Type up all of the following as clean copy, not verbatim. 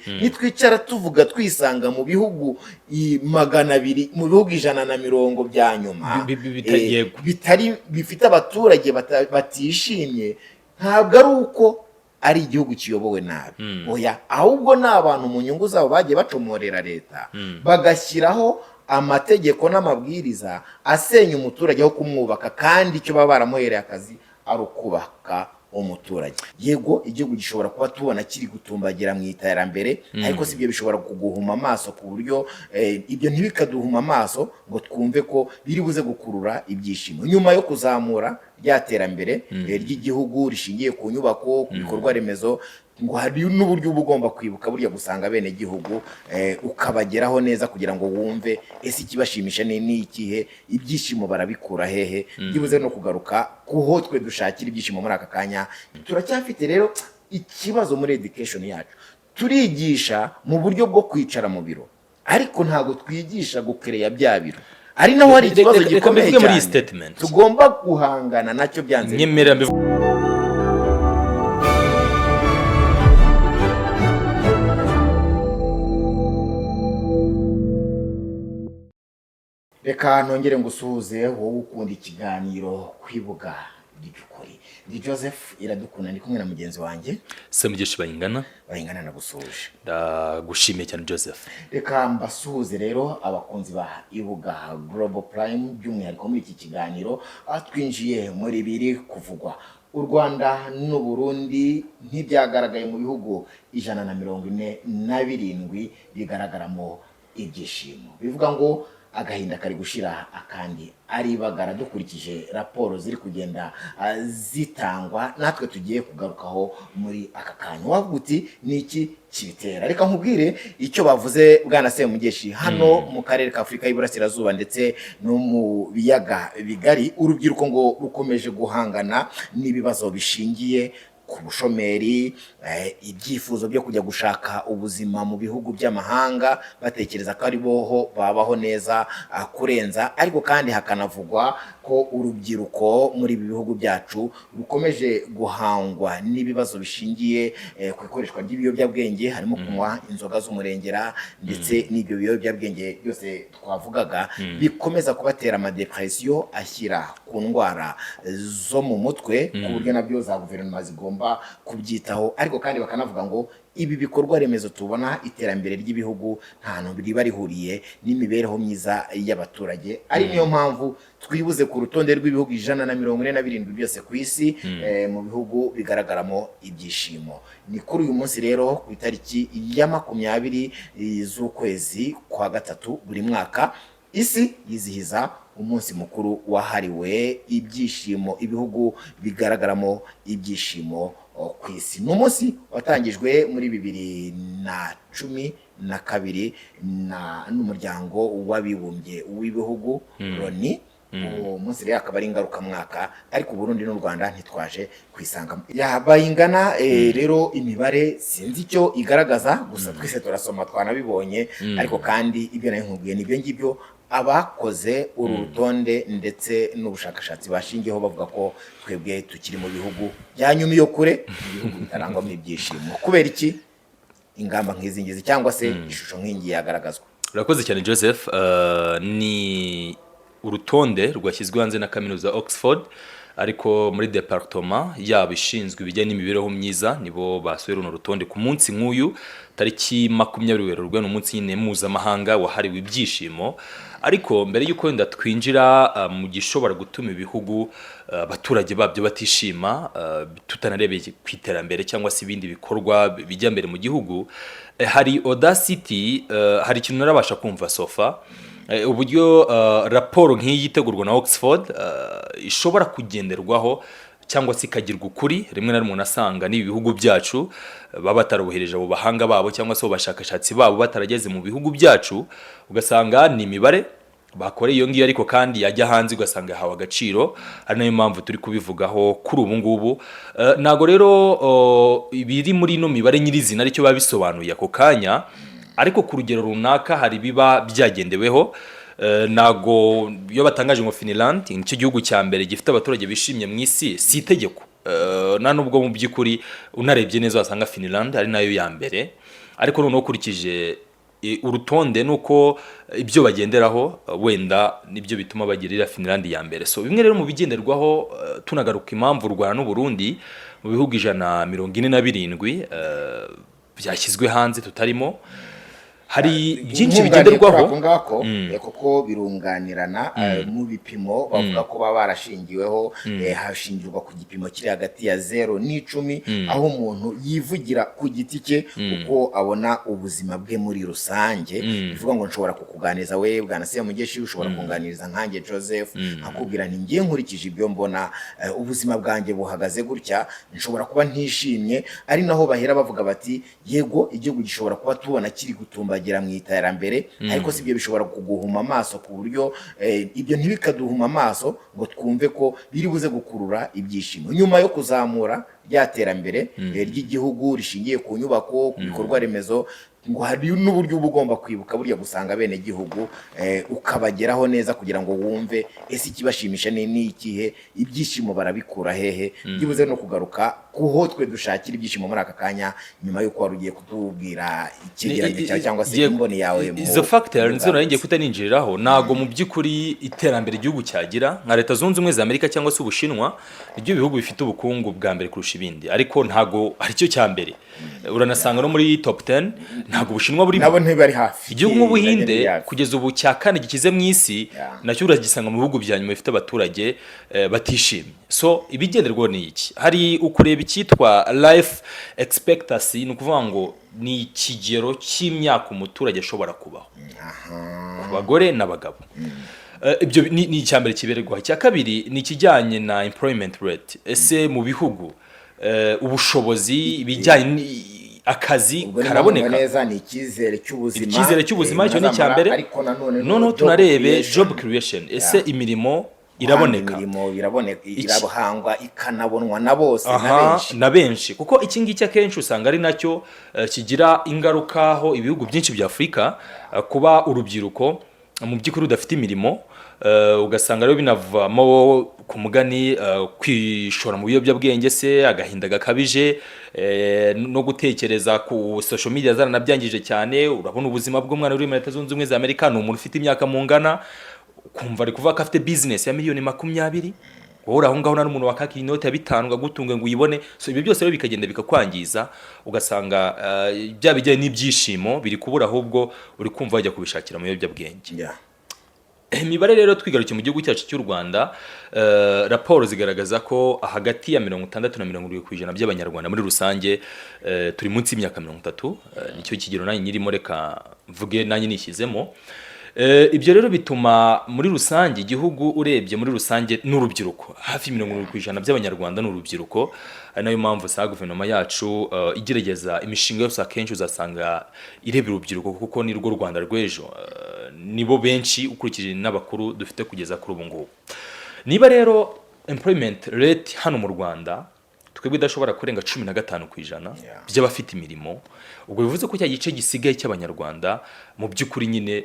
Nitwicara tuvuga twisanga mu bihugu 200, mu bihugu 120 bya nyuma Yego. bitari bifite abaturage batishimye, ntabwo ari uko ari igihugu kiyobowe nabi, oya, ahubwo ni abantu mu nyungu zabo bagiye bacomorera leta, bagashyiraho amategeko n'amabwiriza asenya umuturage aho kumwubaka, kandi icyo baba baramuhereye akazi ari ukubaka umuturage. Yego, igihugu gishobora kuba tubona kiri gutumbagira mu iterambere, ariko si ibyo bishobora kuguhuma amaso ku buryo ibyo ntibikaduhuma amaso ngo twumve ko biri buze gukurura ibyishimo. Nyuma yo kuzamura rya terambere ry'igihugu rishingiye ku nyubako, ku bikorwa remezo, ngo hari n'uburyo uba ugomba kwibuka burya gusanga bene gihugu, ukabageraho neza kugira ngo wumve ese ikibashimisha ni ikihe, ibyishimo barabikura hehe, byibuze no kugaruka kuho twe dushakira ibyishimo. Muri aka kanya turacyafite rero ikibazo muri education yacu. Turigisha mu buryo bwo kwicara mu biro, ariko ntabwo twigisha gukereya bya biro, ari naho hari ikibazo Reka gikomeye mbivuge muri iyi cyane statement. tugomba guhangana nacyo byanze. Nyemerera mbivuge. Reka nongere ngusuhuze wowe ukunda ikiganiro Kwibuga ry'Ukuri. Ndi Joseph Iradukunda, ndi kumwe na mugenzi wanjye Semugeshi Bayingana. Bayingana, nagusuhuje. Ndagushimiye cyane, Joseph. Reka mbasuhuze rero abakunzi ba Ibuga Global Prime, by'umwihariko muri iki kiganiro aho twinjiye muri biri kuvugwa. U Rwanda n'u Burundi ntibyagaragaye mu bihugu 147 bigaragaramo ibyishimo. Bivuga ngo agahinda kari gushira akandi aribagara, dukurikije raporo ziri kugenda zitangwa natwe tugiye kugarukaho muri aka kanya. Wavuga uti ni iki kibitera? Reka nkubwire icyo bavuze, bwana Semugeshi. Hano mu karere ka Afurika y'Iburasirazuba ndetse no mu biyaga bigari, urubyiruko ngo rukomeje guhangana n'ibibazo bishingiye ku bushomeri, ibyifuzo byo kujya gushaka ubuzima mu bihugu by'amahanga, batekereza ko ari boho babaho neza kurenza. Ariko kandi hakanavugwa ko urubyiruko muri ibi bihugu byacu rukomeje guhangwa n'ibibazo bishingiye ku ikoreshwa ry'ibiyobyabwenge, harimo kunywa inzoga z'umurengera ndetse n'ibyo biyobyabwenge byose twavugaga, bikomeza kubatera amadepresiyo ashyira ku ndwara zo mu mutwe, ku buryo nabyo za guverinoma zigomba kubyitaho. Ariko kandi bakanavuga ngo ibi bikorwa remezo tubona, iterambere ry'ibihugu, nta hantu riba rihuriye n'imibereho myiza y'abaturage, ari niyo mpamvu twibuze ku rutonde rw'ibihugu 147 byose ku isi, mu bihugu bigaragaramo ibyishimo. Ni kuri uyu munsi rero, ku itariki ya 20 z'ukwezi kwa gatatu buri mwaka, isi yizihiza umunsi mukuru wahariwe ibyishimo, ibihugu bigaragaramo ibyishimo ku isi. Ni umunsi watangijwe muri 2012 n'Umuryango w'Abibumbye w'ibihugu, Loni. Uwo munsi rero akaba ari ingarukamwaka, ariko Burundi n'u Rwanda ntitwaje kwisangamo. Yabayingana rero imibare sinzi icyo igaragaza, gusa twese turasoma twanabibonye. Ariko kandi ibyo nari nkubwiye nibyo ngibyo abakoze uru rutonde ndetse n'ubushakashatsi bashingiyeho bavuga ko twebwe tukiri mu bihugu bya nyuma iyo kure, mu bihugu bitarangwamo ibyishimo. Kubera iki ingamba nk'izi ngizi cyangwa se ishusho nk'ingi yagaragazwa? Urakoze cyane, Joseph. Ni urutonde rwashyizwe hanze na Kaminuza ya Oxford, ariko muri departoma yabo ishinzwe ibijyanye n'imibereho myiza nibo basuye runo rutonde ku munsi nk'uyu, tariki 20 Werurwe. Ni umunsi nyine mpuzamahanga wahariwe ibyishimo. Ariko mbere y'uko wenda twinjira mu gishobora gutuma ibihugu abaturage babyo batishima, tutanarebeye ku iterambere cyangwa se ibindi bikorwa bijya mbere mu gihugu, hari audacity, hari ikintu narabasha kumva sofa. Uburyo raporo nk'iyi itegurwa na Oxford ishobora kugenderwaho cyangwa se ikagirwa ukuri, rimwe na rimwe unasanga n'ibi bihugu byacu baba batarohereje abo bahanga babo cyangwa se abo bashakashatsi babo batarageze mu bihugu byacu, ugasanga ni imibare bakoreye iyo ngiyo, ariko kandi yajya hanze ugasanga yahawe agaciro, ari nayo mpamvu turi kubivugaho kuri ubu ngubu. Ntabwo rero ibiri muri ino mibare nyirizina aricyo biba bisobanuye ako kanya, ariko ku rugero runaka hari ibiba byagendeweho. Ntabwo iyo batangaje ngo Finland nicyo gihugu cya mbere gifite abaturage bishimye mu isi, si itegeko. Nta nubwo mu by'ukuri unarebye neza wasanga Finland ari nayo ya mbere. Ariko noneho ukurikije urutonde nuko ibyo bagenderaho, wenda nibyo bituma bagirira Finland ya mbere. So bimwe rero mu bigenderwaho, tunagaruka impamvu u Rwanda n'u Burundi mu bihugu 147 byashyizwe hanze tutarimo, hari byinshi Nkunganiye kuri bigenderwaho. Ako ngako, kuko birunganirana, mu bipimo bavuga ko baba barashingiweho, hashingirwa ku gipimo kiri hagati ya 0 n'10, aho umuntu yivugira ku giti cye uko abona ubuzima bwe muri rusange. Bivuga ngo nshobora kukuganiriza we bwana Semugeshi, ushobora kunganiriza nkanjye Joseph, nkakubwira nti ngiye nkurikije ibyo mbona, ubuzima bwanjye buhagaze gutya, nshobora kuba ntishimye. Ari naho bahera bavuga bati yego, igihugu gishobora kuba tubona kiri gutumbagira mu iterambere, ariko si ibyo bishobora kuguhuma amaso ku buryo ibyo ntibikaduhuma amaso ngo twumve ko biri buze gukurura ibyishimo. Nyuma yo kuzamura rya terambere ry'igihugu rishingiye ku nyubako, ku bikorwa remezo, ngo hari n'uburyo uba ugomba kwibuka burya gusanga bene gihugu, ukabageraho neza kugira ngo wumve ese ikibashimisha ni ikihe, ibyishimo barabikura hehe. Byibuze no kugaruka kuho twe dushakira ibyishimo muri aka kanya, nyuma y'uko wari ugiye kutubwira icyegeranyo cyawe cyangwa se Yego, imboni yawe izo factor nizo nari ngiye kutaninjiriraho. Ntabwo mu by'ukuri iterambere igihugu cyagira nka Leta Zunze Ubumwe za Amerika cyangwa se Ubushinwa, nibyo bihugu bifite ubukungu bwa mbere kurusha ibindi, ariko ntabwo aricyo cya mbere. Uranasanga no muri top 10 ntabwo Ubushinwa burimo. Nabo ntibari hafi. Igihugu nk'Ubuhinde, Nabyo ntibari hafi. kugeza ubu cya kane gikize mu isi, nacyo uragisanga mu bihugu bya nyuma bifite abaturage batishimye. So ibigenderwaho ni iki? Hari ukureba icyitwa life expectancy, ni ukuvuga ngo ni ikigero cy'imyaka umuturage ashobora kubaho ku bagore n'abagabo. Ibyo ni icya mbere kibererwaho. Icya kabiri ni ikijyanye na employment rate. Ese mu bihugu ubushobozi, ibijyanye akazi Ubwo ni karaboneka? neza, ni icyizere cy'ubuzima. Icyizere cy'ubuzima, icyo ni icya azamara, mbere. Ariko nanone Noneho job tunarebe creation. job creation, ese imirimo iraboneka? Imirimo iraboneka, irahangwa, ikanabonwa na bose na benshi. Na benshi, kuko iki ngiki akenshi usanga ari nacyo kigira ingaruka aho ibihugu byinshi bya Afurika, kuba urubyiruko mu by'ukuri rudafite imirimo, ugasanga rero binavamo ku mugani kwishora mu biyobyabwenge se, agahinda gakabije, no gutekereza ku social media zaranabyangije cyane. Urabona ubuzima bw'umwana uri muri Leta Zunze Ubumwe za Amerika, ni umuntu ufite imyaka mungana, ukumva ari kuvuga ko afite business ya miliyoni 20, wowe uri aho ngaho nta n'umuntu wakaka inoti ya 5 ngo agutunge ngo uyibone. So ibyo byose rero bikagenda bikakwangiza, ugasanga bya bijyanye n'ibyishimo biri kubura, ahubwo uri kumva wajya kubishakira mu biyobyabwenge. Imibare rero, twigarukiye mu gihugu cyacu cy'u Rwanda, raporo zigaragaza ko hagati ya 60 na 70% by'Abanyarwanda muri rusange turi munsi y'imyaka 30. Nicyo kigero nanjye nyirimo, reka mvuge nanjye nishyizemo. Ibyo rero bituma muri rusange igihugu urebye muri rusange n'urubyiruko, hafi 70% by'Abanyarwanda ni urubyiruko. Ari nayo mpamvu usanga guverinoma yacu igerageza imishinga yose, akenshi uzasanga ireba urubyiruko, kuko ni rwo Rwanda rw'ejo. Nibo benshi ukurikije n'abakuru dufite kugeza kuri ubu ngubu. Niba rero employment rate hano mu Rwanda twebwe idashobora kurenga 15% by'abafite imirimo, ubwo bivuze ko cya gice gisigaye cy'Abanyarwanda mu by'ukuri nyine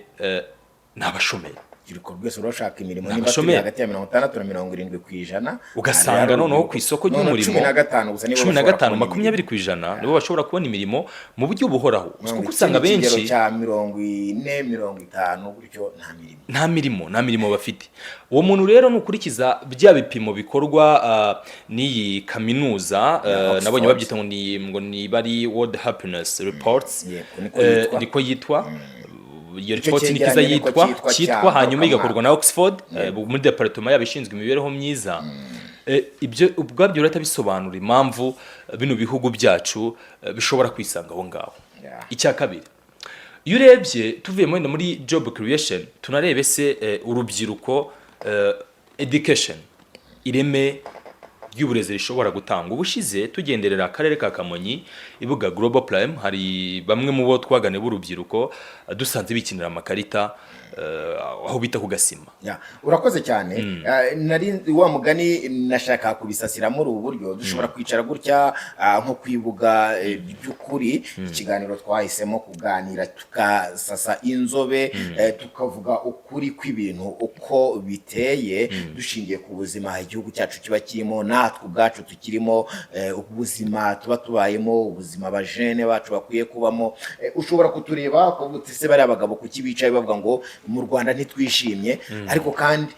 ni abashomeri. Urubyiruko rwose rurashaka imirimo. Ni Niba turi abashomeri. hagati ya 60 na 70%, Ugasanga hari noneho urubyiruko. ku isoko Noneho ry'umurimo 15 gusa nibo cumi na bashobora gatanu kubona 20% nibo bashobora kubona imirimo mu buryo buhoraho, imirimo. Kuko usanga Ikindi kigero benshi cya 40, 50 gutyo nta mirimo. Nta mirimo bafite. Uwo muntu rero nukurikiza bya bipimo bikorwa n'iyi kaminuza, Oxford. nabonye babyita ngo ni bari World Happiness Reports. Yego, niko yitwa. Niko yitwa iyo Icyo report, niko iza cyegeranyo niko yitwa cyitwa cyitwa cya hanyuma igakorwa ngarukamwaka. na Oxford, muri departement yabo ishinzwe imibereho myiza. Ibyo ubwabyo birahita bisobanura impamvu bino bihugu byacu bishobora kwisanga aho ngaho. Icya kabiri, iyo urebye tuvuye wenda muri job creation, tunarebe se urubyiruko, education, ireme ry'uburezi rishobora gutanga. Ubushize tugenderera akarere ka Kamonyi, ibuga Global Prime, hari bamwe mu bo twagane b'urubyiruko, dusanze bikinira amakarita aho bita ku gasima. Ya, urakoze cyane. Nari wa mugani nashaka kubisasira muri ubu buryo dushobora kwicara gutya, nko kwibuga by'ukuri ikiganiro twahisemo kuganira, tukasasa inzobe, tukavuga ukuri kw'ibintu uko biteye, dushingiye ku buzima igihugu cyacu kiba kirimo, natwe ubwacu tukirimo, ubuzima tuba tubayemo, ubuzima Ubuzima abajene bacu bakwiye kubamo. Ushobora kutureba ukavuga uti: "Se bariya bagabo kuki bicaye bavuga ngo mu Rwanda ntitwishimye?" Ariko kandi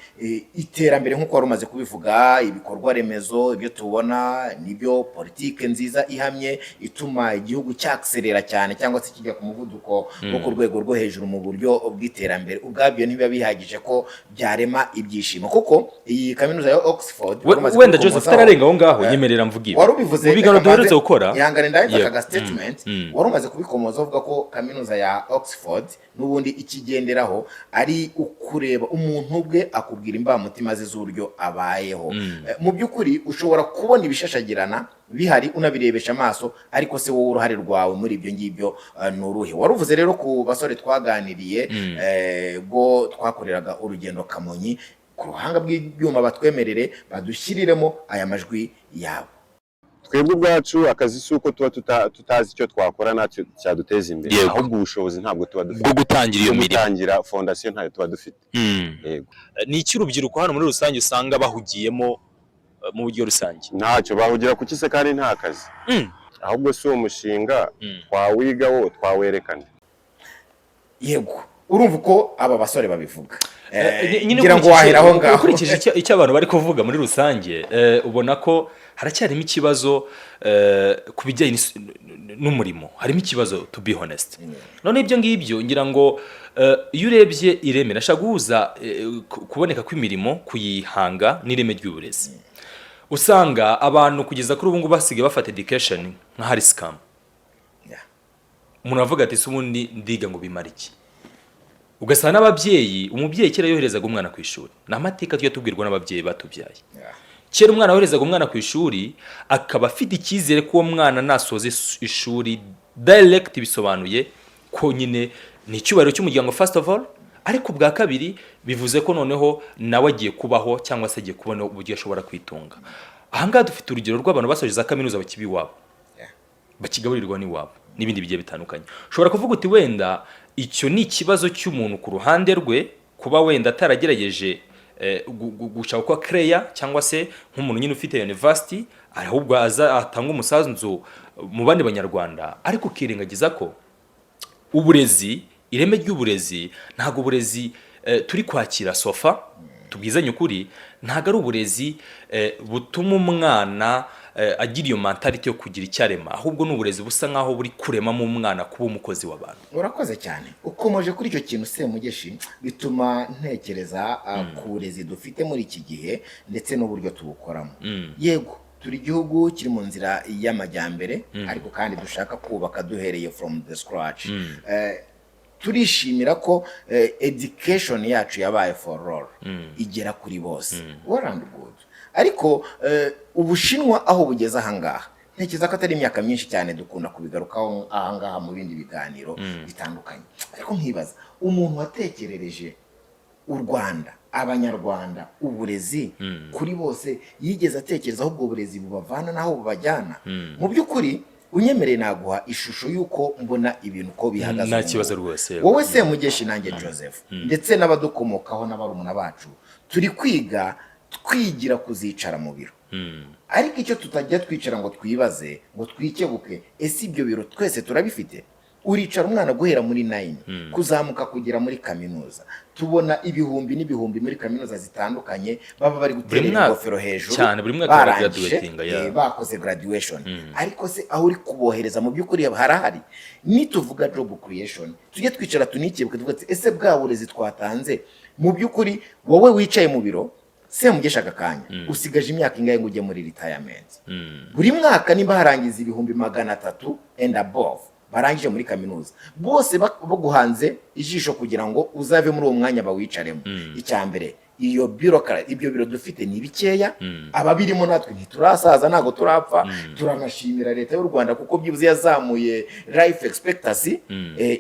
iterambere, nk'uko wari umaze kubivuga, ibikorwa remezo, ibyo tubona nibyo, politike nziza ihamye ituma igihugu cyakiserera cyane cyangwa se kijya ku muvuduko wo ku rwego rwo hejuru mu buryo bw'iterambere, ubwabyo ntibiba bihagije ko byarema ibyishimo, kuko iyi kaminuza ya Oxford wari umaze Wenda Joseph, kubikomozaho, utararenga aho ngaho, nyemerera mvuge ibi. Wari ubivuze. Mu biganiro Reka duherutse gukora. Ihangane, ndabivuga Yego. aka statement. Wari umaze kubikomoza uvuga ko kaminuza ya Oxford n'ubundi ikigenderaho ari ukureba umuntu ubwe akubwira imbamutima ze z'uburyo abayeho. Mu by'ukuri ushobora kubona ibishashagirana bihari unabirebesha amaso, ariko se wowe uruhare rwawe muri ibyo ngibyo ni uruhe? Wari uvuze rero ku basore twaganiriye ubwo twakoreraga urugendo Kamonyi. Ku ruhanga bw'ibyuma batwemerere badushyiriremo aya majwi yabo. Twebwe ubwacu akazi si uko tuba tutazi icyo twakora natwe cyaduteza imbere, ahubwo ubushobozi ntabwo tuba dufite bwo gutangira iyo bwo mirimo. Gutangira fondasiyo ntayo tuba dufite. Yego. Ni iki urubyiruko hano muri rusange usanga bahugiyemo mu buryo rusange? Ntacyo bahugira, kuki se kandi nta kazi? Ahubwo si uwo mushinga twawiga wo twawerekana. Yego, urumva uko aba basore babivuga. Nyine ngira ngo wahera aho ngaho. Ukurikije icyo abantu bari kuvuga muri rusange, ubona ko haracyarimo ikibazo ku bijyanye n'umurimo. Harimo ikibazo, to be honest. None ibyo ngibyo ngira ngo iyo urebye ireme, nashaka guhuza kuboneka kw'imirimo, kuyihanga n'ireme ry'uburezi. Usanga abantu kugeza kuri ubu ngubu basigaye bafata education nk'ahari scam. Umuntu avuga ati: "Se ubundi ndiga ngo bimare iki?" Ugasanga n'ababyeyi, umubyeyi kera yoherezaga umwana ku ishuri, ni amateka tujya tubwirwa n'ababyeyi batubyaye. Kera umwana yoherezaga umwana ku ishuri akaba afite icyizere ko uwo mwana nasoza ishuri direct, bisobanuye ko nyine ni icyubahiro cy'umuryango first of all, ariko ubwa kabiri bivuze ko noneho nawe agiye kubaho cyangwa se agiye kubona uburyo ashobora kwitunga. Ahangaha dufite urugero rw'abantu basoje za kaminuza bakiba iwabo, bakigaburirwa n'iwabo n'ibindi bigiye bitandukanye. Ushobora kuvuga uti wenda icyo ni ikibazo cy'umuntu ku ruhande rwe, kuba wenda ataragerageje gushaka uko akereya, cyangwa se nk'umuntu nyine ufite university ahubwo aza atanga umusanzu mu bandi banyarwanda, ariko ukirengagiza ko uburezi, ireme ry'uburezi, ntabwo uburezi turi kwakira so far, tubwizanye ukuri, ntabwo ari uburezi butuma umwana agira iyo mentality yo kugira icyo arema, ahubwo ni uburezi busa nkaho buri kuremamo umwana kuba umukozi w'abantu. Urakoze cyane, ukomeje kuri icyo kintu, Semugeshi, bituma ntekereza ku burezi dufite muri iki gihe ndetse n'uburyo tubukoramo. Yego, turi igihugu kiri mu nzira y'amajyambere, ariko kandi dushaka kubaka duhereye from the scratch. Turishimira ko education yacu yabaye for all, igera kuri bose, well and good. Ariko Ubushinwa aho bugeze ahangaha, ntekereza ko atari imyaka myinshi cyane, dukunda kubigarukaho ahangaha mu bindi biganiro bitandukanye, ariko nkibaza umuntu watekerereje u Rwanda, Abanyarwanda, uburezi kuri bose, yigeze atekereza aho ubwo burezi bubavana n'aho bubajyana? Mu by'ukuri unyemereye naguha ishusho y'uko mbona ibintu uko bihagaze Nta ubu kibazo ngubu. rwose. Wowe Semugeshi, nanjye Joseph, ndetse n'abadukomokaho n'abarumuna bacu, turi kwiga, twigira kuzicara mu biro, ariko icyo tutajya twicara ngo twibaze, ngo twikebuke: ese ibyo biro twese turabifite? Uricara umwana guhera muri nine kuzamuka kugera muri kaminuza, tubona ibihumbi n'ibihumbi muri kaminuza zitandukanye baba bari guterera Mwaka- ingofero hejuru, cyane, buri mwaka barangije, baragraduatinga, yeah. bakoze graduation. Ariko se aho uri kubohereza mu by'ukuri harahari? Nituvuga job creation, tujye twicara tunikebuke, tuvuge ati: "Ese bwa burezi twatanze mu by'ukuri?" Wowe wicaye mu biro, Semugesha, aka kanya usigaje imyaka ingahe ngo ujye muri retirement? Buri mwaka nimba harangiza 300,000 and above barangije muri kaminuza, bose baguhanze ijisho kugira ngo uzave muri uwo mwanya bawicaremo. Icya mbere, iyo bureaucracy, ibyo biro dufite ni bikeya. Ababirimo natwe ntiturasaza, ntabwo turapfa. Turanashimira Leta y'u Rwanda kuko byibuze yazamuye life expectancy,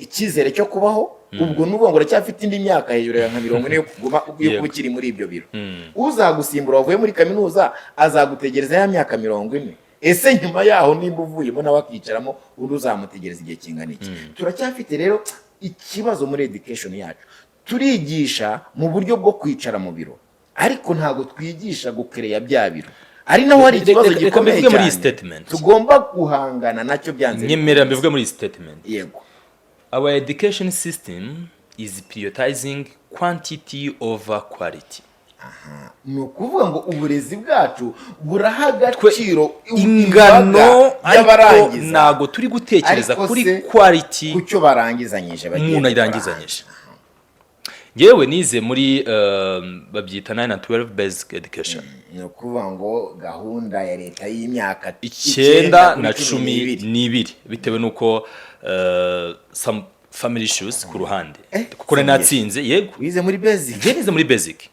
icyizere cyo kubaho. Ubwo nuvuga ngo uracyafite indi myaka hejuru ya nka 40 yo kuguma, yo kuba ukiri muri ibyo biro. Uzagusimbura wavuye muri kaminuza azagutegereza ya myaka 40. Ese nyuma yaho nimba uvuyemo nawe akicaramo undi, uzamutegereza igihe kingana iki? Turacyafite rero ikibazo muri education yacu. Turigisha mu buryo bwo kwicara mu biro, ariko ntabwo twigisha gukereya bya biro. Ari naho hari ikibazo Reka gikomeye mbivuge muri iyi cyane statement. tugomba guhangana nacyo byanze. Nyemerera mbivuge muri iyi statement. Yego. Our education system is prioritizing quantity over quality. Ni ukuvuga ngo uburezi bwacu buraha agaciro ingano, imbaga ariko y'abarangiza, ntago turi gutekereza ariko kuri se quality ku cyo barangizanyije bagiye umuntu gukora. ayirangizanyije. Yewe, nize muri babyita 9 and 12 basic education. Ni ukuvuga ngo gahunda ya leta y'imyaka 9 kuri na cumi cumi n'ibiri. n'ibiri, bitewe n'uko some family issues ku ruhande, kuko nari natsinze, yego. Wize muri basic? Njye nize muri basic.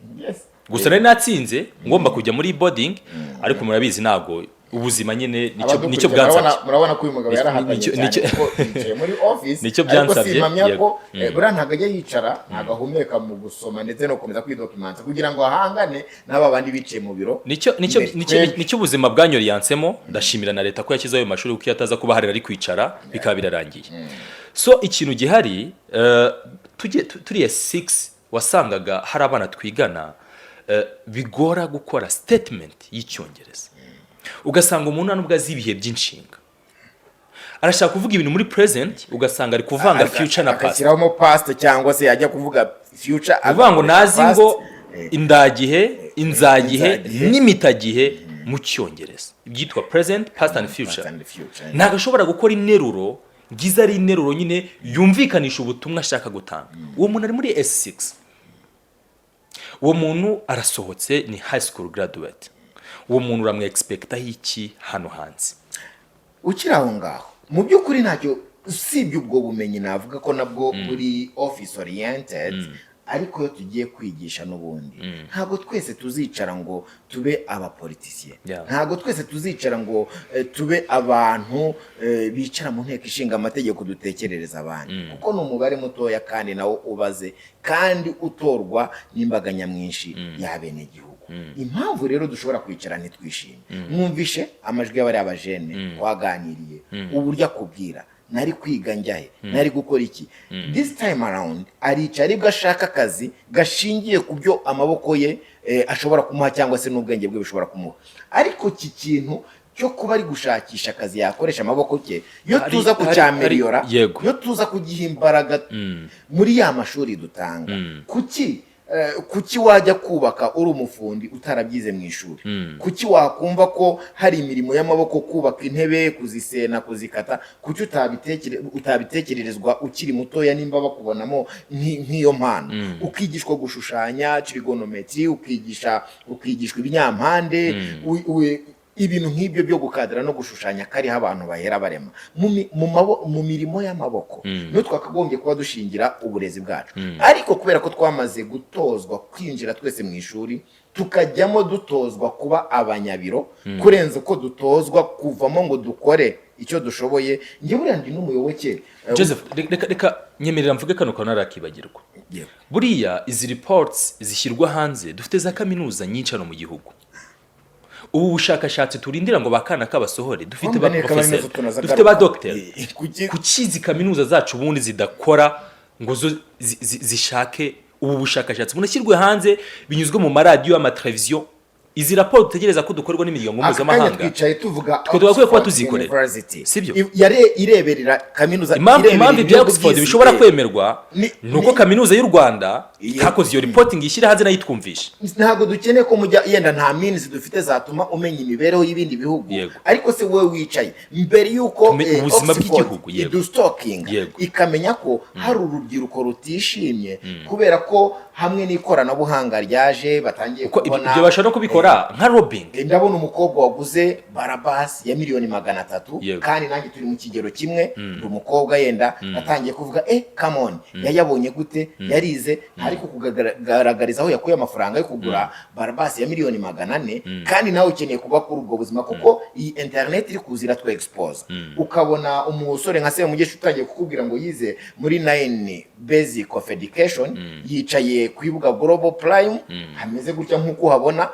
Gusa nari natsinze, ngomba kujya muri boarding, ariko murabizi, ntabwo ubuzima nyine nicyo Abadukurikira bwansabye. Murabona ko uyu mugabo yarahatanye cyane, kuko yicaye muri office, Nicyo ariko byansabye, simpamya yego. ko buriya ntabwo ajya yicara, ntabwo ahumeka mu gusoma ndetse no gukomeza kwidocumenta kugira ngo ahangane n'aba bandi bicaye mu biro Nicyo imbere. nicyo ubuzima bwanyoriyansemo. Ndashimira na leta ko yashyizeho ayo mashuri, kuko iyo ataza kuba ahari ari kwicara bikaba birarangiye. So ikintu gihari, tujye turiya 6, wasangaga hari abana twigana bigora gukora statement y'Icyongereza, ugasanga umuntu nta nubwo azi ibihe by'inshinga, arashaka kuvuga ibintu muri present, ugasanga ari kuvanga future na past. Agashyiramo past, cyangwa se yajya kuvuga future Uvuga ngo agakoresha nazi past. ngo indagihe, inzagihe inzagihe. n'imitagihe mu Cyongereza byitwa present, past and future. Past and future. Ntabwo ashobora gukora interuro ngiza ari interuro nyine yumvikanisha ubutumwa ashaka gutanga. Uwo muntu ari muri S6, uwo muntu arasohotse, ni high school graduate. Uwo muntu uramwexpectaho iki hano hanze? Ukiri aho ngaho, mu by'ukuri ntacyo usibye ubwo bumenyi navuga ko nabwo buri office oriented. Ariko iyo tugiye kwigisha n'ubundi, ntabwo twese tuzicara ngo tube abapolitisiye, ntabwo twese tuzicara ngo tube abantu bicara mu nteko ishinga amategeko dutekerereza abandi, kuko ni umubare mutoya kandi nawo ubaze kandi utorwa n'imbaga nyamwinshi y'abenegihugu. Impamvu rero dushobora kwicara ntitwishime, mwumvishe amajwi y'abari abajene twaganiriye, uburyo akubwira: "Nari kwiga njyahe? Nari gukora iki?" This time around aricara aribwo ashaka akazi gashingiye ku byo amaboko ye ashobora kumuha cyangwa se n'ubwenge bwe bushobora kumuha. Ariko iki kintu cyo kuba ari gushakisha akazi yakoresha amaboko ke, iyo tuza kucyameliyora, iyo tuza kugiha imbaraga muri ya mashuri dutanga, kuki wajya kubaka uri umufundi utarabyize mu ishuri? Kuki wakumva ko hari imirimo y'amaboko, kubaka intebe, kuzisena, kuzikata, kuki utabitekererezwa ukiri mutoya, nimba bakubonamo nk'iyo mpano, ukigishwa gushushanya trigonometry, ukigishwa ibinyampande, ibintu nk'ibyo byo gukadira no gushushanya, kariho abantu bahera barema mu mirimo y'amaboko? Niyo twakagombye kuba dushingira uburezi bwacu. Ariko kubera ko twamaze gutozwa kwinjira twese mu ishuri, tukajyamo dutozwa kuba abanyabiro kurenza uko dutozwa kuvamo ngo dukore icyo dushoboye. Njye buriya ndi n'umuyoboke Joseph, reka nyemerera mvuge kano kantu narakibagirwa. Yego. Buriya izi reports zishyirwa hanze, dufite za kaminuza nyinshi hano mu gihugu. Ubu bushakashatsi turindira ngo bakana kabasohore, dufite ba Mbone professor, kaminuza tunaza dufite ba garuka. docteur. Kuki izi kaminuza zacu ubundi zidakora ngo zo zishake ubu bushakashatsi bunashyirwe hanze, binyuzwe mu maradiyo, amateleviziyo, izi raporo dutegereza ko dukorwa n'imiryango Aka kanya mpuzamahanga? twicaye tuvuga Twe twagakwiye kuba Oxford tuzikorera. University. Sibyo? Ireberera kaminuza, Impamvu ireberera impamvu ibya ibihugu Oxford by'isi, bishobora kwemerwa ni uko kaminuza y'u Rwanda itakoze iyo reporting, ishyira hanze nayo itwumvishe. Ntabwo dukeneye ko mujya yenda, nta means dufite zatuma umenya imibereho y'ibindi bihugu. Ariko se wowe wicaye mbere y'uko ubuzima Oxford bw'igihugu, yego. idustalkinga, ikamenya ko hari urubyiruko rutishimye kubera ko hamwe n'ikoranabuhanga ryaje batangiye Kuko kubona ibyo bashobora no kubikora nka lobbying. Ndabona umukobwa waguze barabasi ya miliyoni 300, kandi nanjye turi mu kigero kimwe, ndi umukobwa yenda atangiye kuvuga: "Eh, come on, yayabonye gute? Yarize?" Ariko kugaragariza aho yakuye amafaranga yo kugura barabasi ya miliyoni 400, kandi nawe ukeneye kuba kuri ubwo buzima, kuko iyi internet iri kuza iratwe expose. Ukabona umusore nka Semugeshi utangiye kukubwira ngo yize muri nine basic of education, yicaye ku Ibuga Global Prime, hameze gutya nk'uko uhabona.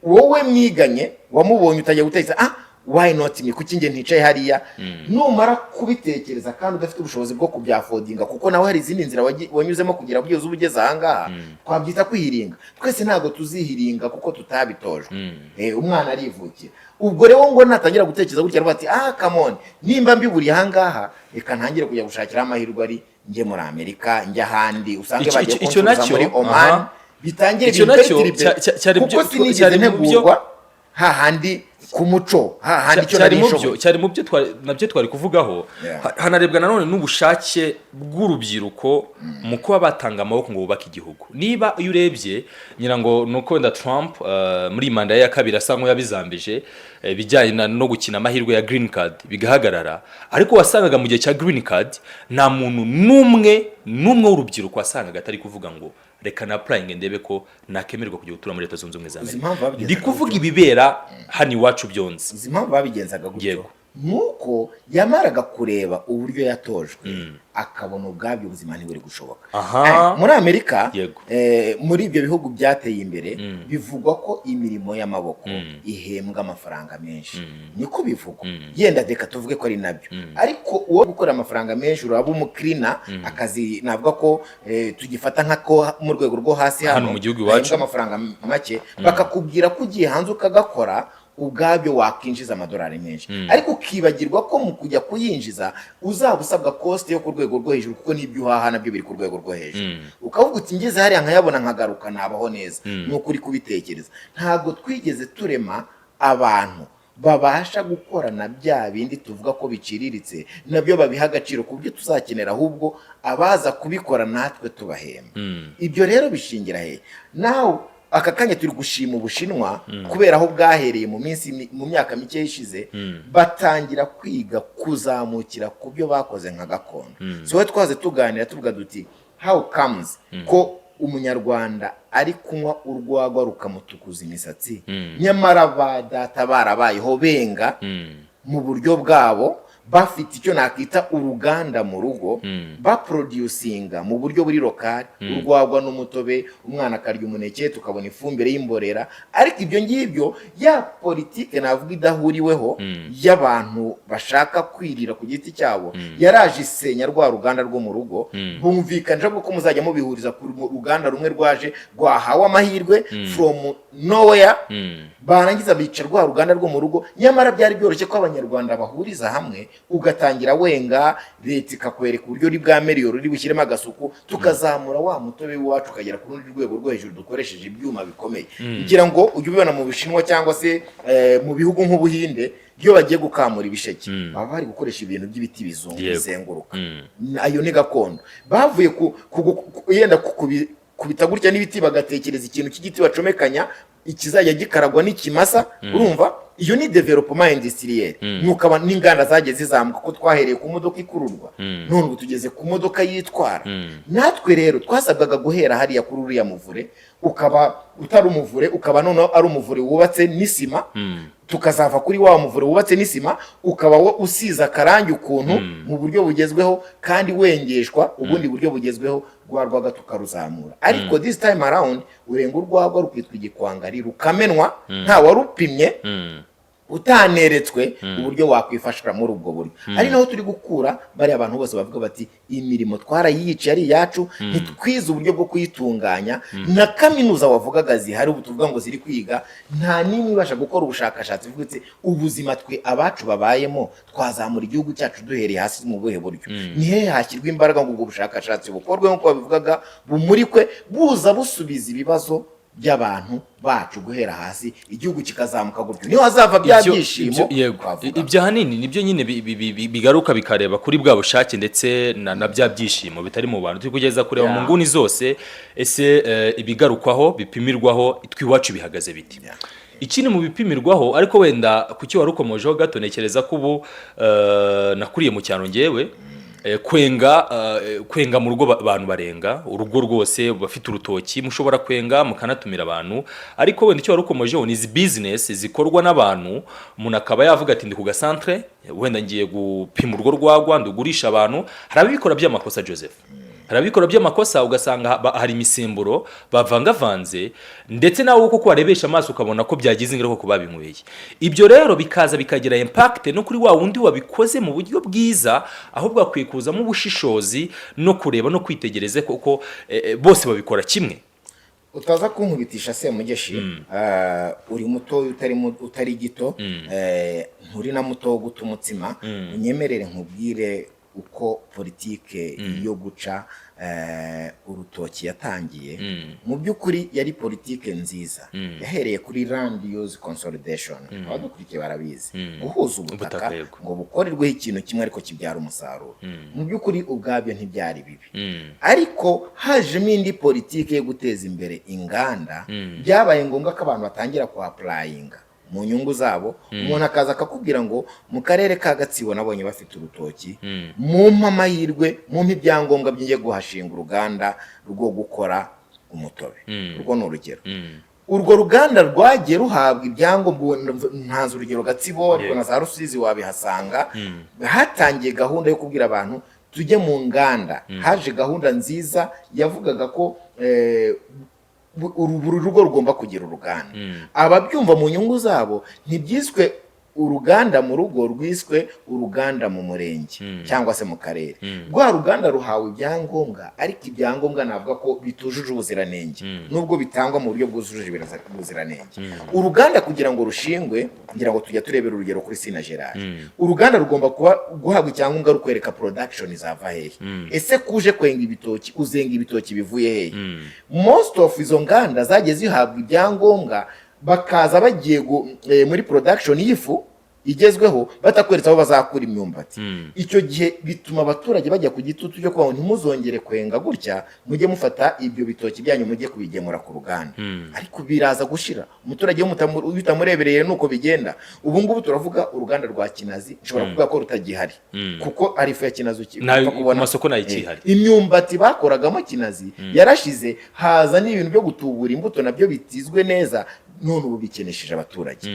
Wowe mwiganye wamubonye utangiye gutekereza: "Ah, Why not me? Kuki njye nticaye hariya? Numara kubitekereza kandi udafite ubushobozi bwo kubyaffordinga, kuko nawe hari izindi nzira wanyuzemo kugira ngo ugeze ugeze ahangaha, twabyita kwihiringa. Twese ntabwo tuzihiringa kuko tutabitojwe. Umwana arivukira. Ubwo rero ngo natangira gutekereza gutya, aravuga ati: "Ah, come on, nimba mbiburiye ahangaha, reka ntangire kujya gushakira amahirwe ari njye muri Amerika, njye ahandi." Usange bagiye Icyo kuncuruza nacyo, muri Oman, bitangire Icyo nacyo bimperturbe, cyari kuko sinigeze cyari mu byo- ntegurwa hahandi ku muco, hahandi icyo cyari nari mu byo nshoboye. Cyari mu byo twari nabyo twari kuvugaho. Hanarebwa nanone n'ubushake bw'urubyiruko mu kuba batanga amaboko ngo bubake igihugu. Niba iyo urebye, ngira ngo ni uko wenda Trump muri iyi manda ye ya kabiri asa nk'uyabizambije, ibijyanye no gukina amahirwe ya green card bigahagarara, ariko wasangaga mu gihe cya green card nta muntu n'umwe n'umwe w'urubyiruko wasangaga atari kuvuga ngo reka na applying ndebe ko nakemererwa kujya gutura muri Leta Zunze Ubumwe za Uzi Amerika. impamvu babigenzaga Ndi kuvuga gutyo? ibibera hano iwacu byonze. Uzi impamvu babigenzaga gutyo? Yego. Nuko yamaraga kureba uburyo yatojwe, akabona ubwabyo ubuzima ntiburi gushoboka. Muri Amerika, muri ibyo bihugu byateye imbere, bivugwa ko imirimo y'amaboko ihembwa amafaranga menshi. Niko bivugwa. Yenda reka tuvuge ko ari nabyo, ariko uwo gukora amafaranga menshi uraba umucleaner, akazi navuga ko tugifata nk'ako mu rwego rwo hasi Hano hano mu gihugu iwacu. hahembwa amafaranga make, bakakubwira ko ugiye hanze ukagakora ubwabyo wakinjiza amadolari menshi, ariko ukibagirwa ko mu kujya kuyinjiza uzaba usabwa cost yo ku rwego rwo hejuru, kuko n'ibyo uhaha nabyo biri ku rwego rwo hejuru. Ukavuga uti: "Ngeze hariya nkayabona nkagaruka, nabaho neza." Ni ukuri kubitekereza. Ntabwo twigeze turema abantu babasha gukorana bya bindi tuvuga ko biciriritse, nabyo babiha agaciro ku buryo tuzakenera ahubwo abaza kubikora natwe tubahemba. Ibyo rero bishingira he? Nawe aka kanya turi gushima Ubushinwa kubera aho bwahereye mu minsi mu myaka mike ishize, batangira kwiga kuzamukira ku byo bakoze nka gakondo. So we twaze tuganira tuvuga duti: "How comes ko Umunyarwanda ari kunywa urwagwa rukamutukuza imisatsi, nyamara ba data barabayeho benga mu buryo bwabo, bafite icyo nakita uruganda mu rugo, baproducinga mu buryo buri local urwagwa n'umutobe, umwana akarya umuneke, tukabona ifumbire y'imborera?" Ariko ibyo ngibyo, ya politike navuga idahuriweho y'abantu bashaka kwirira ku giti cyabo, yaraje isenya rwa ruganda rwo mu rugo. Bumvikanisha ko muzajya mubihuriza ku ruganda rumwe rwaje rwahawe amahirwe from nowhere, barangiza bica rwa ruganda rwo mu rugo. Nyamara byari byoroshye ko Abanyarwanda bahuriza hamwe, ugatangira wenga, leta ikakwereka uburyo uri bwa miliyoni uri bushyiremo agasuku, tukazamura wa mutobe w'iwacu ukagera ku rundi rwego rwo hejuru dukoresheje ibyuma bikomeye. Ngira ngo ujye ubibona mu Bushinwa cyangwa se mu bihugu nk'Ubuhinde, iyo bagiye gukamura ibisheke baba bari gukoresha ibintu by'ibiti bizungu bizenguruka. Ayo ni gakondo. Bavuye ku yenda kubita gutya n'ibiti, bagatekereza ikintu cy'igiti bacomekanya, ikizajya gikaragwa n'ikimasa. Urumva iyo ni développement industriel. Nuko n'inganda zagiye zizamuka, ko twahereye ku modoka ikururwa, none ubu tugeze ku modoka yitwara. Natwe rero twasabwaga guhera hariya kuri uriya muvure, ukaba utari umuvure, ukaba noneho ari umuvure wubatse n'isima, tukazava kuri wa muvure wubatse n'isima, ukaba wo usize akarangi ukuntu mu buryo bugezweho kandi wengeshwa ubundi buryo bugezweho, rwa rwaga tukaruzamura. Ariko this time around urenga urwagwa rukitwa igikwangari, rukamenwa nta warupimye, utaneretswe uburyo wakwifasha muri ubwo buryo. Ari naho turi gukura bariya abantu bose bavuga bati: "Imirimo twarayiyiciye ari iyacu, ntitwize uburyo bwo kuyitunganya." Na kaminuza wavugaga zihari ubu tuvuga ngo ziri kwiga, nta n'imwe ibasha gukora ubushakashatsi ivuga iti: "Ubuzima twe abacu babayemo, twazamura igihugu cyacu duhereye hasi mu buhe buryo? Ni hehe hashyirwa imbaraga ngo ubwo bushakashatsi bukorwe nk'uko babivugaga, bumurikwe, buza busubiza ibibazo by'abantu bacu guhera hasi, igihugu kikazamuka gutyo, niho hazava bya byishimo Yego. twavuga." Ibyo ahanini nibyo nyine bigaruka bikareba kuri bwa bushake ndetse na bya byishimo bitari mu bantu. Turi kugeza kureba mu nguni zose, ese ibigarukwaho bipimirwaho twiwacu bihagaze biti? Ikindi mu bipimirwaho, ariko wenda ku cyo wari ukomojeho gato, ntekereza ko ubu nakuriye mu cyaro ngewe, kwenga mu rugo, abantu barenga urugo rwose bafite urutoki, mushobora kwenga mukanatumira abantu. Ariko wenda icyo wari ukomojeho ni izi business zikorwa n'abantu, umuntu akaba yavuga ati: "Ndi ku gasantere, wenda ngiye gupima urwo rwagwa ndugurisha abantu." Hari ababikora by'amakosa, Joseph. Hari ababikora by'amakosa, ugasanga hari imisemburo bavangavanze, ndetse nawe kuko warebesha amaso ukabona ko byagize ingaruka ku babinyweye. Ibyo rero bikaza bikagira impact no kuri wa wundi wabikoze mu buryo bwiza. Ahubwo hakwiye kuzamo ubushishozi no kureba no kwitegereza kuko bose babikora kimwe. Utaza kunkubitisha, Semugeshi, uri muto, utari gito, nturi na muto wo guta umutsima. Unyemerere nkubwire uko politike yo guca urutoki yatangiye. Mu by'ukuri yari politike nziza, yahereye kuri land use consolidation, abadukurikiye barabizi, guhuza ubutaka Ubutaka, yego. ngo bukorerweho ikintu kimwe ariko kibyara umusaruro. Mu by'ukuri ubwabyo ntibyari bibi, ariko hajemo indi politike yo guteza imbere inganda. Byabaye ngombwa ko abantu batangira kuhapplyinga mu nyungu zabo. Umuntu akaza akakubwira ngo mu karere ka Gatsibo nabonye bafite urutoki, mumpe amahirwe, mumpe ibyangombwa byinjye guhashinga uruganda rwo gukora umutobe. Urwo ni urugero. Urwo ruganda rwagiye ruhabwa ibyangombwa, ntanze urugero Gatsibo, ariko na za Rusizi wabihasanga. Hatangiye gahunda yo kubwira abantu tujye mu nganda. Haje gahunda nziza yavugaga ko buri rugo rugomba kugira uruganda. Ababyumva mu nyungu zabo, ntibyiswe uruganda mu rugo, rwiswe uruganda mu murenge cyangwa se mu karere. Rwa ruganda ruhawe ibyangombwa, ariko ibyangombwa navuga ko bitujuje ubuziranenge, nubwo bitangwa mu buryo bwujuje ubuziranenge. Uruganda kugira ngo rushingwe, ngira ngo tujya turebera urugero kuri Sina Gerard, uruganda rugomba kuba guhabwa icyangombwa rukwereka production izava hehe. Ese kuje kwenga ibitoki, uzenga ibitoki bivuye hehe? Most of izo nganda zagiye zihabwa ibyangombwa, bakaza bagiye muri production y'ifu igezweho, batakweretse aho bazakura imyumbati. Icyo gihe bituma abaturage bajya ku gitutu cyo kuvuga ngo ntimuzongere kwenga gutya, mujye mufata ibyo bitoki byanyu mujye kubigemura ku ruganda. Ariko biraza gushira umuturage iyo iyo utamurebereye, nuko bigenda. Ubu ngubu turavuga uruganda rwa Kinazi, nshobora kuvuga ko rutagihari, kuko ari ifu ya Kinazi upfa kubona. Ku masoko ntayo ikihari. Imyumbati bakoragamo Kinazi yarashize, haza n'ibintu byo gutubura imbuto nabyo bitizwe neza, none ubu bikenesheje abaturage.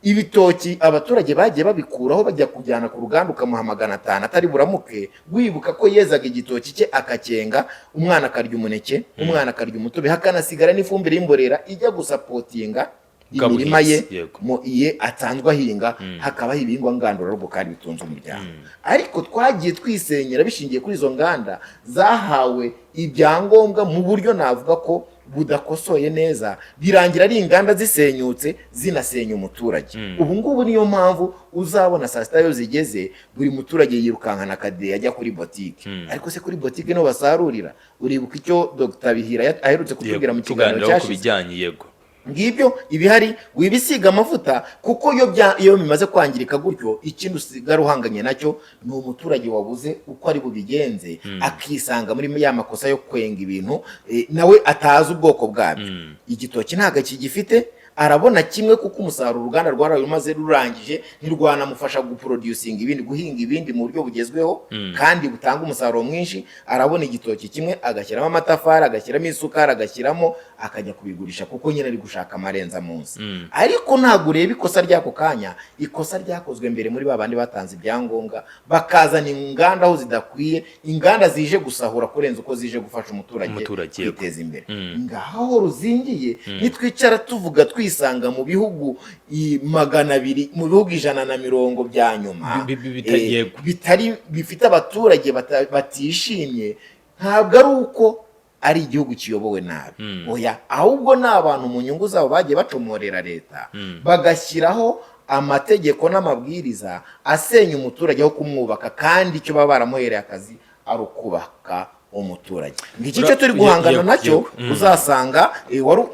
Ibitoki abaturage bagiye babikuraho bajya kujyana ku ruganda, ukamuha 500 atari buramuke, wibuka ko yezaga igitoki cye akakenga, umwana akarya umuneke, umwana akarya umutobe, hakanasigara n'ifumbire y'imborera ijya gusupportinga Bwa imirima ye buhinzi, yego. mu iye asanzwe ahinga, hakabaho ibihingwa ngandurarugo kandi bitunze umuryango. Ariko twagiye twisenyera bishingiye kuri izo nganda zahawe ibyangombwa mu buryo navuga ko budakosoye neza, birangira ari inganda zisenyutse, zinasenya umuturage. Ubu ngubu niyo mpamvu uzabona saa sita iyo zigeze, buri muturage yirukankana akadeyi ajya kuri botike. Ariko se kuri botike niho basarurira? Uribuka icyo Dr Bihira aherutse kutubwira mu kiganiro Tuganiraho ku cyashize. bijyanye, yego. Ngibyo ibihari, wibisiga amavuta, kuko iyo bimaze kwangirika gutyo, ikindi usigara uhanganye nacyo ni umuturage wabuze uko ari bubigenze, akisanga muri ya makosa yo kwenga ibintu nawe atazi ubwoko bwabyo. Igitoki ntabwo akigifite, arabona kimwe, kuko umusaruro uruganda rwaraye rumaze rurangije ntirwanamufasha guproducinga ibindi, guhinga ibindi mu buryo bugezweho kandi butanga umusaruro mwinshi. Arabona igitoki kimwe, agashyiramo amatafari, agashyiramo isukari, agashyiramo, akajya kubigurisha, kuko nyine ari gushaka amarenza munsi. Ariko ntabwo ureba ikosa ry'ako kanya, ikosa ryakozwe mbere muri ba bandi batanze ibyangombwa, bakazana inganda aho zidakwiye, inganda zije gusahura kurenza uko zije gufasha umuturage Umuturage, yego. kwiteza imbere. Ngaho aho ruzingiye, nitwicara tuvuga twisanga mu bihugu 200, mu bihugu 120 bya nyuma Yego. bitari bifite abaturage batishimye, ntabwo ari uko ari igihugu kiyobowe nabi, oya, ahubwo ni abantu mu nyungu zabo bagiye bacomorera leta, bagashyiraho amategeko n'amabwiriza asenya umuturage aho kumwubaka, kandi icyo baba baramuhereye akazi ari ukubaka umuturage. Ngiki cyo turi guhangana nacyo. Uzasanga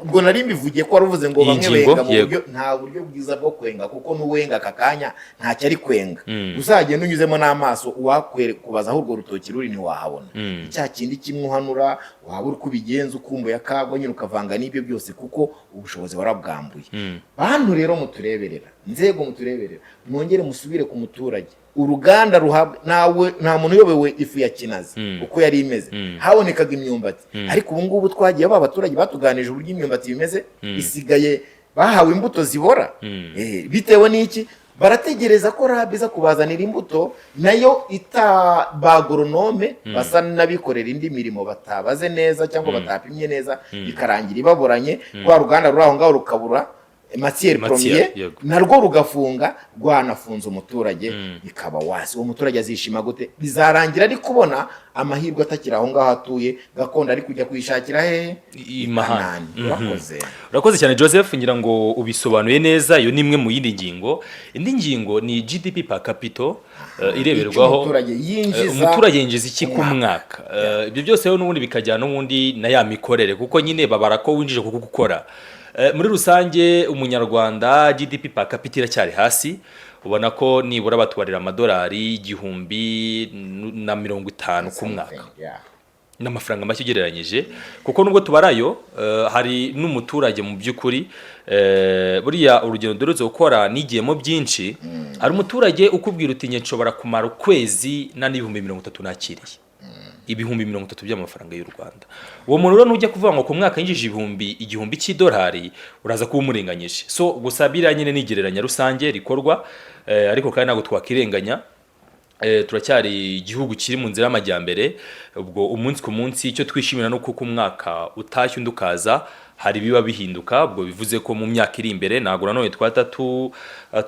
ubwo nari mbivugiye ko wari uvuze ngo Iyi bamwe ngingo, benga mu buryo, nta buryo bwiza bwo kwenga, kuko n'uwenga aka kanya ntacyo ari kwenga. Uzagenda unyuzemo n'amaso, uwakubaza aho urwo rutoki ruri ntiwahabona. Cya kindi kimwe uhanura, waba uri kubigenza ukumbuye akagwa nyine, ukavanga n'ibyo byose, kuko ubushobozi warabwambuye. Bantu rero mutureberera, nzego mutureberera, mwongere musubire ku muturage. Uruganda ruhabwa nawe, nta muntu uyobewe ifu ya Kinazi uko yari imeze. Habonekaga imyumbati, ariko ubu ngubu twagiye, ba baturage batuganije uburyo imyumbati bimeze, isigaye bahawe imbuto zibora. Bitewe n'iki? Barategereza ko RAB iza kubazanira imbuto, nayo ita ba agoronome basa n'abikorera indi mirimo batabaze neza cyangwa batapimye neza, bikarangira ibaburanye. Rwa ruganda ruri aho ngaho rukabura matière Matière, première, narwo rugafunga, rwanafunze umuturage bikaba wasi. Uwo muturage azishima gute? Bizarangira ari kubona amahirwe atakiri aho ngaho atuye gakondo, ari kujya kuyishakira hehe? Imahanga. Kanani. Urakoze. Urakoze cyane, Joseph. Ngira ngo ubisobanuye neza. Iyo ni imwe mu yindi ngingo. Indi ngingo ni GDP per capita, ireberwaho. Icyo umuturage yinjiza. Umuturage yinjiza iki ku ku mwaka? Ibyo byose rero n'ubundi bikajyana n'ubundi na ya mikorere, kuko nyine babara ko winjije kuko gukora. Muri rusange umunyarwanda GDP per capita iracyari hasi. Ubona ko nibura batubarira amadolari 1050 ku mwaka. N'amafaranga make ugereranyije, kuko nubwo tubarayo, hari n'umuturage mu by'ukuri, buriya urugendo duherutse gukora nigiyemo byinshi. Hari umuturage ukubwira uti: "Njye nshobora kumara ukwezi nta n'30,000 nakiriye, 30,000 by'amafaranga y'u Rwanda." Uwo muntu rero nujya kuvuga ngo ku mwaka yinjije 1000 cy'idolari, uraza kuba umurenganyije. So gusa biriya nyine ni igereranya rusange rikorwa, ariko kandi ntabwo twakirenganya. Turacyari igihugu kiri mu nzira y'amajyambere. Ubwo umunsi ku munsi icyo twishimira ni uko ku mwaka utashye undi ukaza hari ibiba bihinduka. Ubwo bivuze ko mu myaka iri imbere ntabwo nanone twahita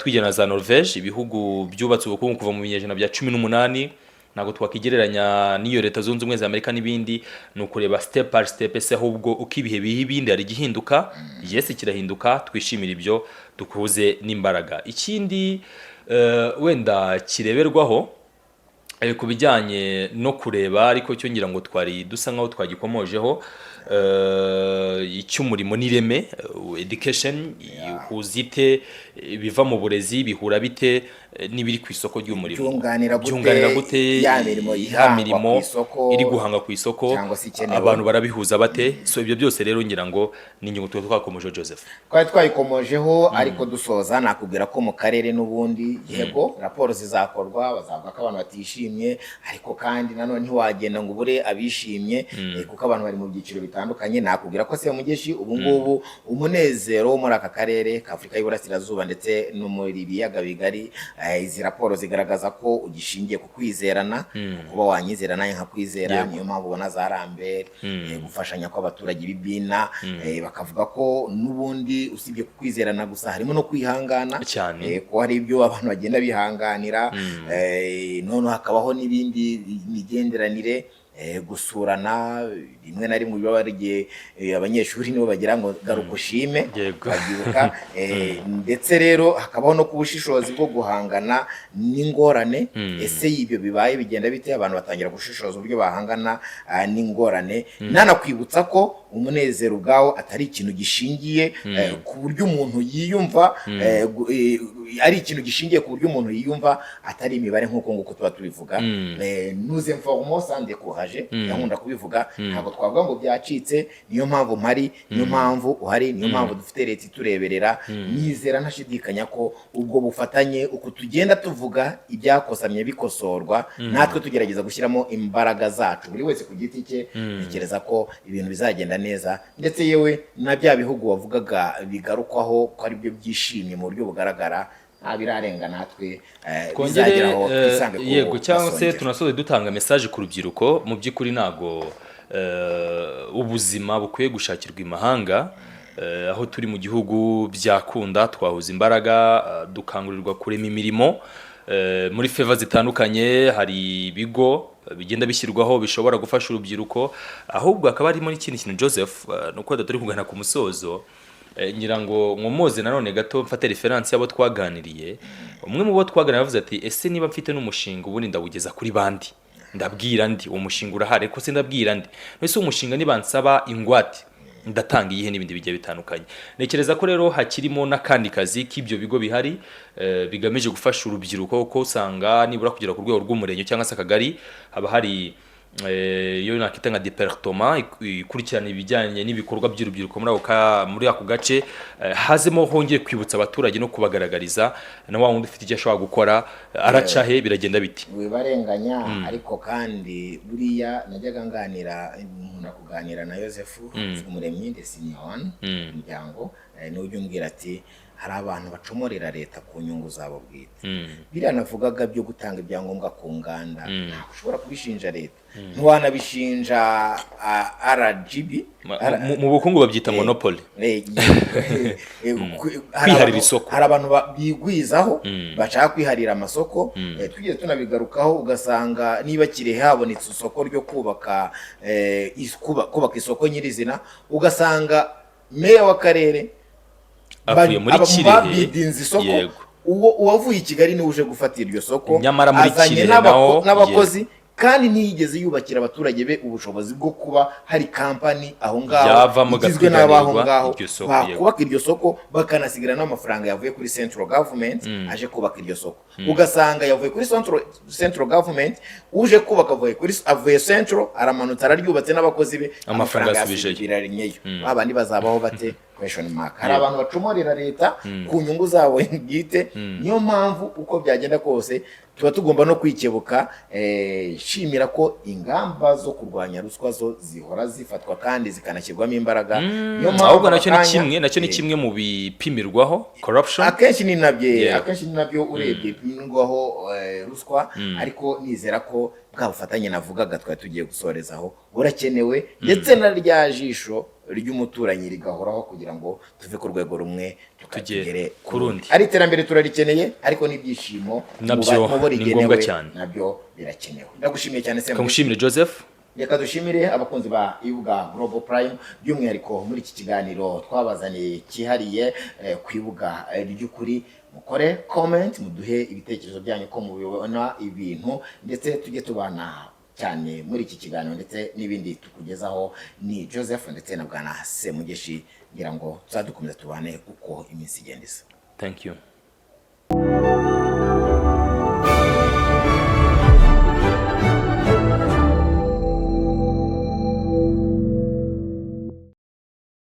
twigena za Norvège, ibihugu byubatse ubukungu kuva mu binyejana bya 18. Ntabwo twakigereranya n'iyo Leta Zunze Ubumwe za Amerika n'ibindi. Ni ukureba step by step. Ese ahubwo uko ibihe biha ibindi hari igihinduka? Yes, kirahinduka. Twishimira ibyo, dukuze n'imbaraga. Ikindi wenda kireberwaho ku bijyanye no kureba, ariko cyo ngira ngo twari dusa nkaho twagikomojeho, icy'umurimo n'ireme, education ihuza ite ibiva mu burezi, bihura bite n'ibiri ku isoko ry'umurimo? Byunganira gute? Byunganira gute ya mirimo ya ihangwa mirimo ku isoko iri guhanga ku isoko cyangwa se ikenewe? Abantu barabihuza bate? So ibyo byose rero ngira ngo ni ingingo tuba twakomeje, Joseph. Twari twayikomojeho, ariko dusoza nakubwira ko mu karere n'ubundi, yego, raporo zizakorwa, bazavuga ko abantu batishimye, ariko kandi nanone ntiwagenda ngo ubure abishimye, kuko abantu bari mu byiciro bitandukanye. Nakubwira ko Semugeshi ubu ngubu umunezero wo muri aka karere ka Afurika y'Iburasirazuba ndetse no muri biyaga bigari, izi raporo zigaragaza ko ugishingiye ku kwizerana, ku kuba wanyizera nanjye nkakwizera. Niyo mpamvu ubona za Rambert, gufashanya kw'abaturage b'ibina, bakavuga ko n'ubundi usibye kukwizerana gusa harimo no kwihangana. Cyane. Ko hari ibyo abantu bagenda bihanganira, noneho hakabaho n'ibindi migenderanire, gusurana rimwe na rimwe biba ari igihe, abanyeshuri nibo bagira ngo garuka ushime. Babyibuka, ndetse rero hakabaho no kuba ubushishozi bwo guhangana n'ingorane. Ese ibyo bibaye bigenda bite? Abantu batangira gushishoza uburyo bahangana n'ingorane. Nanakwibutsa ko umunezero ubwawo atari ikintu gishingiye ku buryo umuntu yiyumva, ari ikintu gishingiye ku buryo umuntu yiyumva, atari imibare nk'uko nguko tuba tubivuga. Nous informons sans décourager, nkunda kubivuga. Ntabwo twavuga ngo byacitse. Niyo mpamvu mpari, niyo mpamvu uhari, niyo mpamvu dufite leta itureberera. Nizera ntashidikanya ko ubwo bufatanye, uko tugenda tuvuga ibyakosamye bikosorwa, natwe tugerageza gushyiramo imbaraga zacu buri wese ku giti cye, ntekereza ko ibintu bizagenda neza. Ndetse yewe na bya bihugu wavugaga bigarukwaho ko ari byo byishimye mu buryo bugaragara, nta birarenga. Natwe twongere bizageraho twisange ku yego, cyangwa se gasongero. Tunasoze dutanga message ku rubyiruko. Mu by'ukuri ntabwo ubuzima bukwiye gushakirwa imahanga. Aho turi mu gihugu byakunda twahuza imbaraga, dukangurirwa kurema imirimo muri faveur zitandukanye. Hari ibigo bigenda bishyirwaho bishobora gufasha urubyiruko. Ahubwo hakaba harimo n'ikindi kintu, Joseph, nuko turi kugana ku musozo, ngira ngo nkomoze nanone gato mfate reference y'abo twaganiriye. Umwe mu bo twaganiriye yavuze ati: "Ese niba mfite n'umushinga, ubundi ndawugeza kuri bandi? Ndabwira ndi uwo mushinga urahari, ariko se ndabwira ndi none? Se uwo mushinga nibansaba ingwate ndatanga iyihe?" N'ibindi bigiye bitandukanye. Ntekereza ko rero hakirimo n'akandi kazi k'ibyo bigo bihari, bigamije gufasha urubyiruko, kuko usanga nibura kugera ku rwego rw'umurenge cyangwa se akagari haba hari iyo nakita nka département ikurikirana ibijyanye n'ibikorwa by'urubyiruko muri ako gace, hazemo hongeye kwibutsa abaturage no kubagaragariza na wa wundi ufite icyo ashobora gukora, araca he, biragenda biti? Wibarenganya, ariko kandi buriya najyaga nganira, nkunda kuganira na Yosefu Umuremyi de Simeon, umuryango, niwe ujya umbwira ati Hari abantu bacomorera leta ku nyungu zabo bwite. Biriya navugaga byo gutanga ibyangombwa ku nganda, ntabwo ushobora kubishinja leta, ntiwanabishinja RGB. Mu bukungu babyita monopoly. Hari Kwiharira isoko. Hari abantu bigwizaho, bashaka kwiharira amasoko. Tugiye tunabigarukaho, ugasanga niba Kirehe habonetse isoko ryo kubaka kubaka isoko nyirizina, ugasanga meya w'akarere avuye muri Kirehe. Babidinze isoko. Uwo uwavuye i Kigali niwe uje gufata iryo soko, Nyamara muri azanye Kirehe naho, n'abakozi, kandi ntiyigeze yubakira abaturage be ubushobozi bwo kuba hari kampani aho ngaho Yavamo igizwe n'abaho igapiganirwa ngaho iryo soko, yego. bakubaka iryo soko, bakanasigira n'amafaranga yavuye kuri central government aje kubaka iryo soko. Ugasanga yavuye kuri central government, uje kubaka avuye central, aramanutse, araryubatse n'abakozi be, Amafaranga yasubijeyo. yasubiranyeyo. Ba bandi bazabaho bate? Question mark. Hari abantu bacomorera leta ku nyungu zabo bwite. Niyo mpamvu uko byagenda kose tuba tugomba no kwikebuka. Shimira ko ingamba zo kurwanya ruswa zo zihora zifatwa kandi zikanashyirwamo imbaraga. Niyo mpamvu Ahubwo nacyo ni akanya- kimwe, nacyo ni kimwe mu bipimirwaho corruption. Akenshi ni nabyo. Akenshi ni nabyo urebye bipimirwaho ruswa. Ariko nizera ko bwa bufatanye navugaga twari tugiye gusorezaho burakenewe, ndetse na rya jisho ry'umuturanyi rigahoraho kugira ngo tuve ku rwego rumwe Tujye tugere ku rundi. Ari iterambere turarikeneye, ariko n'ibyishimo Nabyo mu bo ni rigenewe ngombwa cyane. nabyo birakenewe. Ndagushimiye cyane, Semugeshi. Kamushimire, Joseph. Reka dushimire abakunzi ba Ibuga Global Prime, by'umwihariko muri iki kiganiro twabazaniye cyihariye ku Ibuga ry'ukuri. Mukore comment, muduhe ibitekerezo byanyu ko mubibona ibintu, ndetse tujye tubana cyane muri iki kiganiro ndetse n'ibindi tukugezaho. Ni Joseph ndetse na Bwana Semugeshi, ngira ngo tuzadukomeza tubane uko iminsi igenda isa. Thank you.